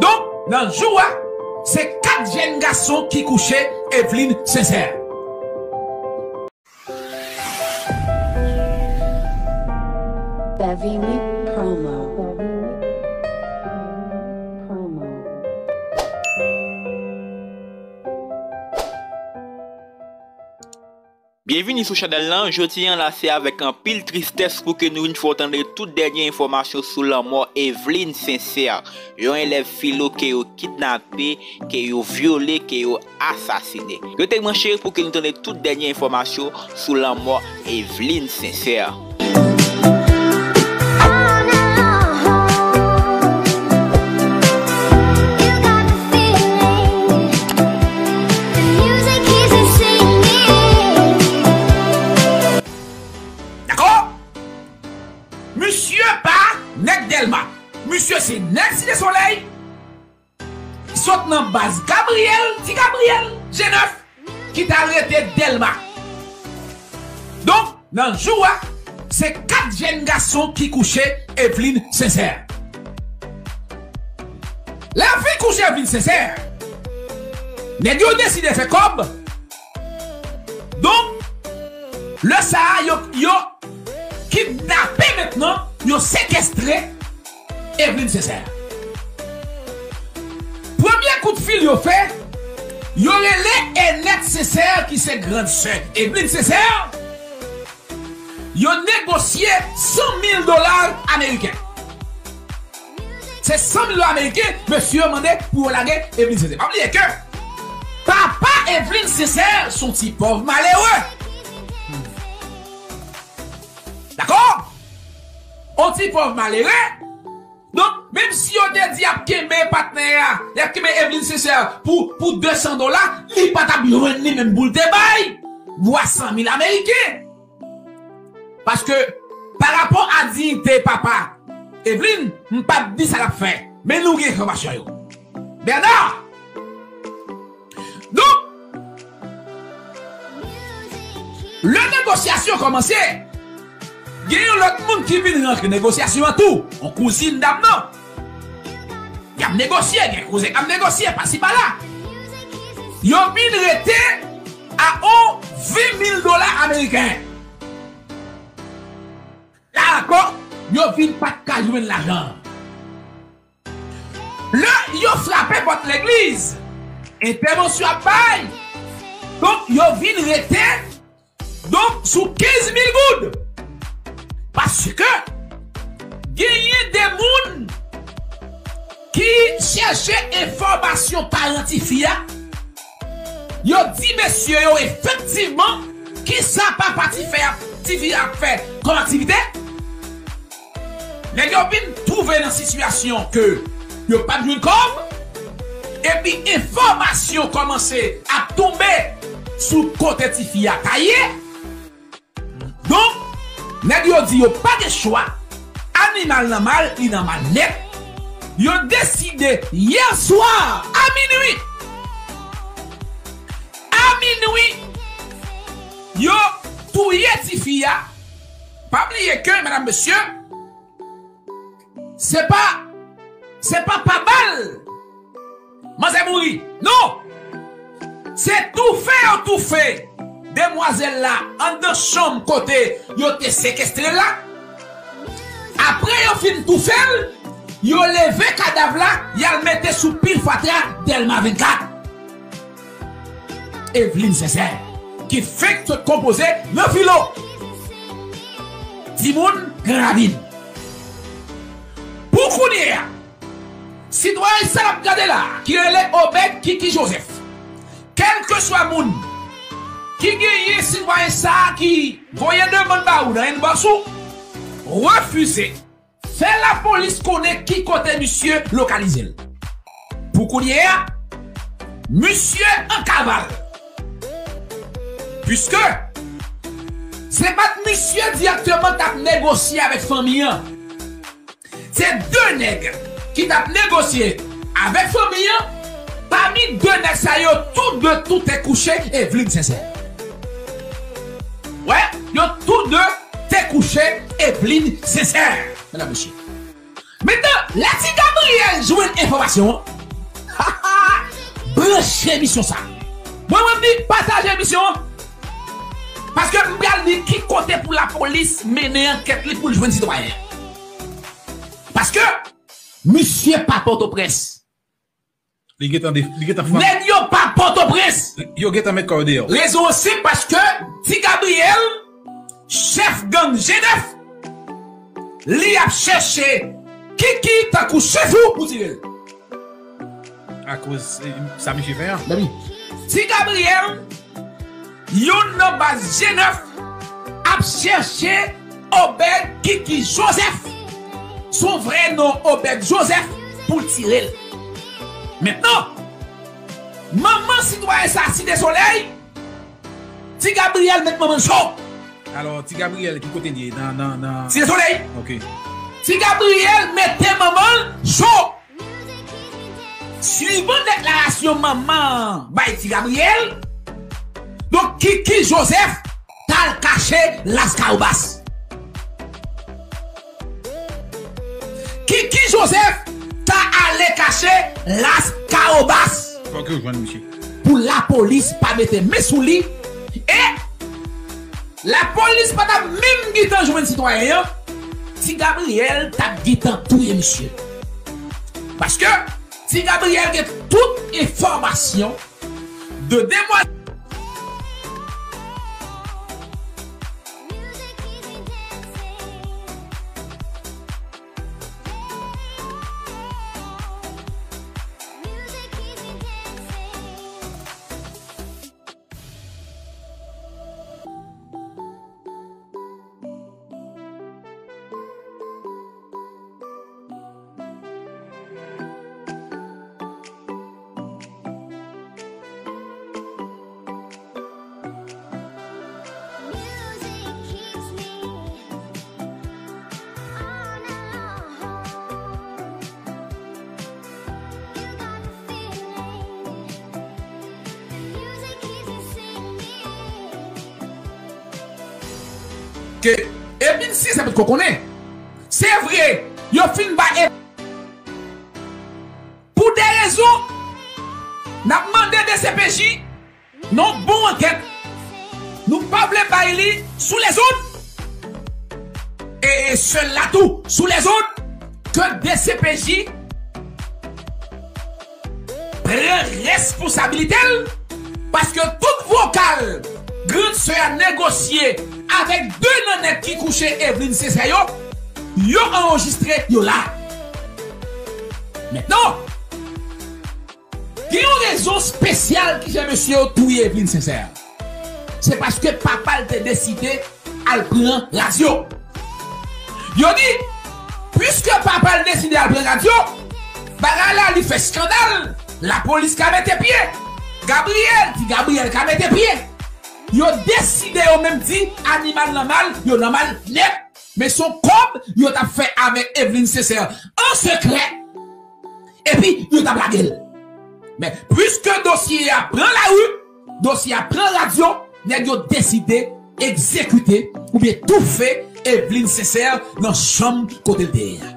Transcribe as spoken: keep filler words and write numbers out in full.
Donk, nan jou a, se kat jèn gason ki kouche Evelyne Sincère. Bevy Week Promo. Byenvini sou chanèl lan. Jodi a la, se avèk anpil tristès pou ke nou vin fè w tande tout dènye enfòmasyon sou lanmò Evelyne Sincère, yon elèv filo ke yo kidnape, ke yo vyole, ke yo asasine. Rete branche pou ke nou tande tout dènye enfòmasyon sou lanmò Evelyne Sincère. Dakò? Misye pa nèg Dèlma. Misye se nèg Site Solèy. Sot nan baz Gabriel, Ti Gabriel, G nèf, ki t al rete Dèlma. Donk, nan jou a, se kat jèn gason ki kouche Evelyne Sincère. Lè yo fin kouche Evelyne Sincère, nèg yo deside fè kòb. Donk, lè sa a, yo, yo kidnape mentnan, yo sekestre Evelyne Sincère. Premye kout fil yo fè, yo rele Enette Sincère, ki se grann sè Evelyne Sincère. Yo negosye san mil dola ameriken. Se san mil dola ameriken, mesye yo mande pou yo lage Evelyne Sincère. Pa bliye ke papa Evelyne Sincère se yon ti pòv malere. Dakò? Yon ti pòv malere. Donk, menm si yo te di y ap kenbe patnè a, y ap kenbe Evelyne Sincère pou, pou de san dola, li pa t ap jwenn li menm pou l te bay. Vwa san mil ameriken. Paske, parapò a diyite papa Evelyne, m p ap di sa l ap fè. Men nou gen enfòmasyon yo. Bernard! Donk, lè negosyasyon kòmanse, gen yon lòt moun ki vin rantre negosyasyon an tou. Yon kouzin dam nan. Y ap negosye, gen kouzen k ap negosye, pasi pala. Yo vin rete a yon ven mil dola ameriken. La ankò, yo vin pa t ka jwenn lajan an. Lè yo frape pòt legliz, entèvansyon ap bay. Donk, yo vin rete, donk, sou kenz mil goud. Paske genyen de moun ki chèche enfòmasyon paran tifi a. Yo di mesye yo efektivman kisa papa tifi a, tifi a ap fè kòm aktivite. Nèg yo vin twouve nan sitiyasyon ke yo p ap jwenn kòb, epi enfòmasyon kòmanse ap tonbe sou kote tifi a ta ye. Donk, nèg yo di yo pa gen chwa. Animal nan mal, li nan mal nèt. Yo deside yè swa a minwi. A minwi, yo touye tifi a. Pa bliye ke, medam, mesye, se pa, se pa pa bal manzè mouri. Non! Se toufe yo toufe demwazèl la anndan chanm kote yo te sekestre l la. Apre yo fin toufe l, yo leve kadav la, y al mete sou pil fatra Dèlma vennkat. Evelyne Sincère, ki fenk sot konpoze nan filo. Timoun Gran Ravin. Pou kounye a, sitwayen sa n ap gade la, ki rele Obed Kiki Joseph, kèlkeswa moun ki genyen sitwayen sa a ki voye demann ba ou nan inbox ou, refize. Fè lapolis konnen ki kote misye lokalize l. Pou kounye a, misye an kaval. Piske se pa t misye dirèkteman t ap negosye avèk fanmi an. Se de nèg ki t ap negosye avèk fanmi an. Pami de nèg sa yo, tou de tou te kouche Evelyne Sincère. Wè, yo tou de te kouche Evelyne Sincère, medam, mesye. Mentnan, lè Ti Gabriel jwenn enfòmasyon an, branche emisyon sa. Mwen, mwen di pataje emisyon an. Paske m pral di ki kote pou lapolis mennen ankèt li pou l jwenn sitwayen an. Paske misye pa Pòtoprens. Li gentan de- li gentan fann. Nèg yo pa Pòtoprens. Yo gentan met kò yo deyò. Rezon an senp, paske Ti Gabriel, chèf gang G nèf, li ap chèche Kiki tankou chèf ou pou tire l. Akoz, eh, sa misye fè an. Mezanmi, Ti Gabriel, youn nan baz G nèf ap chèche Obed Kiki Joseph, son vrè non Obed Joseph, pou l tire l. Mentnan, manman sitwayen sa, Site Solèy, Ti Gabriel met manman l cho. Alò, Ti Gabriel, ki kote l ye? Nan, nan, nan Site Solèy. Ok. Ti Gabriel mete manman l cho. Swivan deklarasyon manman an bay Ti Gabriel, donk Kiki Joseph t al kache Las Kawobas. Kiki Joseph ta ale kache Las Kawobas. Fòk yo jwenn misye. Pou lapolis pa mete men sou li, e lapolis pa t ap menm gentan jwenn sitwayen an, Ti Gabriel t ap gentan touye misye. Paske Ti Gabriel gen tout enfòmasyon de demwazèl. Ke Evelyne Sincère potko konnen. Se vre, yo fin bay e- pou de rezon, n ap mande DCPJ nan bon ankèt. Nou pa vle bay li sou lezon. E, e sèl la tou, sou lezon, ke DCPJ pran responsabilite l, paske tout vokal grann sè a negosye avèk de nan nèg ki kouche Evelyne Sincère yo, yo anrejistre, yo la. Mentnan, gen yon rezon espesyal ki fè mesye yo touye Evelyne Sincère. Se paske papa l te deside al pran radyo. Yo di, piske papa l deside al pran radyo, bagay la li fè eskandal, lapolis ka mete pye. Gabriel, Ti Gabriel ka mete pye. Yo deside yo menm di animal nan mal, yo nan mal nèt. Men se yon kòb yo t ap fè avèk Evelyne Sincère an sekrè. Epi, yo t ap lage l. Men, piske dosye a pran lari, dosye a pran radyo, nèg yo deside egzekite oubyen toufe Evelyne Sincère nan chanm kote l te ye a.